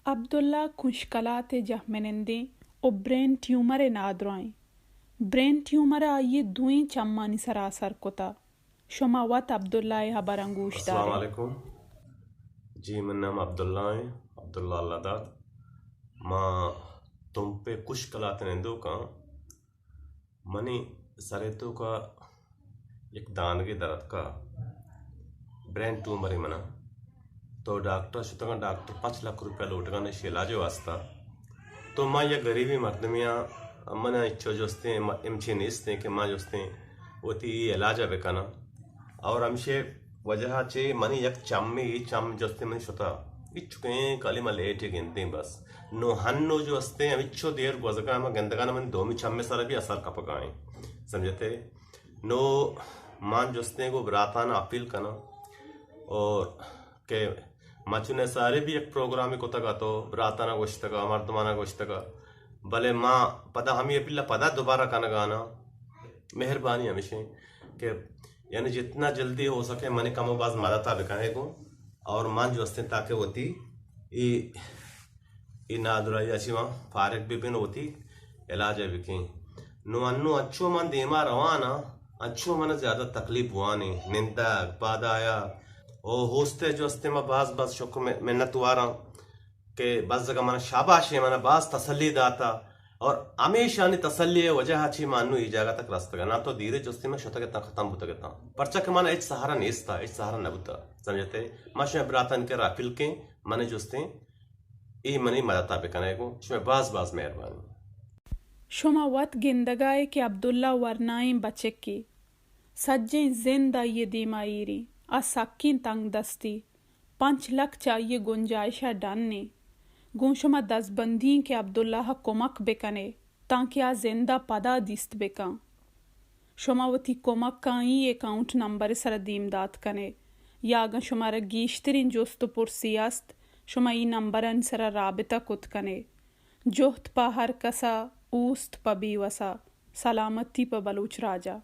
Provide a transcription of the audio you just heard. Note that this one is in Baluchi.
عبداللہ کشکلات ءِ جہمنندیں و برین ٹیومر ءِ نادراہیں۔ برین ٹیومر ءَ آئی ءِ دوئیں چمانی سرا اثر کتہ۔ شما وت عبداللہ ءِ ہبراں گوش دارے۔ السلام علیکم۔ جی، من نام عبداللہ ایں، عبداللہ اللہ داد۔ ما تمپ ءِ کشکلات ءِ نندوک آں۔ منی سر ءِ توکا یک دانگے در اتکا، برین ٹیومرے منا۔ تو ڈاکٹر شتگاں، ڈاکٹر پنچ لکھ روپیہ لوٹگاں ایشی علاج ءِ واسطہ۔ تو ما یک غریبیں مردمے آں، منا ہچو جستیں، ما امچے نیستیں کہ ما جستیں وتی اے علاج ءَ بکناں۔ اور ہمشے وجہ ءَ چہ منی یک چمے، اے چم جستیں منی شتا، ہچکیں کلمہ لیٹے گندیں بس۔ نو ہنو جو استیں، ہمچو دیر گوزگا ہما گندگا نہ، من دومی چم ءِ سرا بھی اثر کپگا ایں۔ سمجھتے؟ نو من جستیں گو براتان اپیل کناں اور کہ ما چون سارے بھی یک پروگرامے کتگا تو براتانا گوشتگا، مردمانا گوشتگا، بلے ما پدا ہمی اپیل پدا دوبارہ کنگانا۔ مہربانی ہمیشیں کہ یعنی جتنا جلدی ہو سکے منی کم و باز مدد بکنے گو اور من جو استیں تاکہ وتی اے، اے نادراہی ءَ چہ ما فارغ بہ بین، وتی علاج ءَ بکیں۔ نو انو انچو من دیما روان آں، انچو من زیادہ تکلیف بوان ایں، نندگ، پاد آیگ، او ہوست ءِ جو استیں ما باز باز شکر م-، منت واراں کہ بزگ من شاباشیں، من باز تسلی داتا۔ اور ہمیشانی تسلی ءِ وجہ ءَ چہ ما انو اے جاگہ تک رستگاں، نہ تو دیرے جستے من شتگ اتاں، ختم بوتگ اتاں، پرچا کہ من ہچ سہارا نیستا، ہچ سہارا نہ بوتا۔ سمجھتے؟ ما شمئے براتانی کرا اپیل کیں، من جستیں اے منی مدتا بکنے گو، شمئے باز باز مہربانی۔ شما وت گندگائے کہ عبداللہ ورنائیں بچکے، سجیں زند آئی ءِ دیما ایریں، آ سکیں تنگ دستی، پنچ لکھ چہ آئی ءِ گنجائش ءَ ڈن ایں۔ گوں شما دزبندی ایں کہ عبداللہ ءَ کمک بکنے تانکہ آ زند ءَ پدا دیست بکن۔ شما وتی کمک آئی اکاؤنٹ نمبر ءِ سرا دیم دات کنے یا اگاں شمارا گیشتریں جست و پرسی است، شما اے نمبرانی سرا رابطہ کت کنے۔ جہد پہ ہر کسا، اوست پہ بیوسا، سلامتی پہ بلوچ راجا۔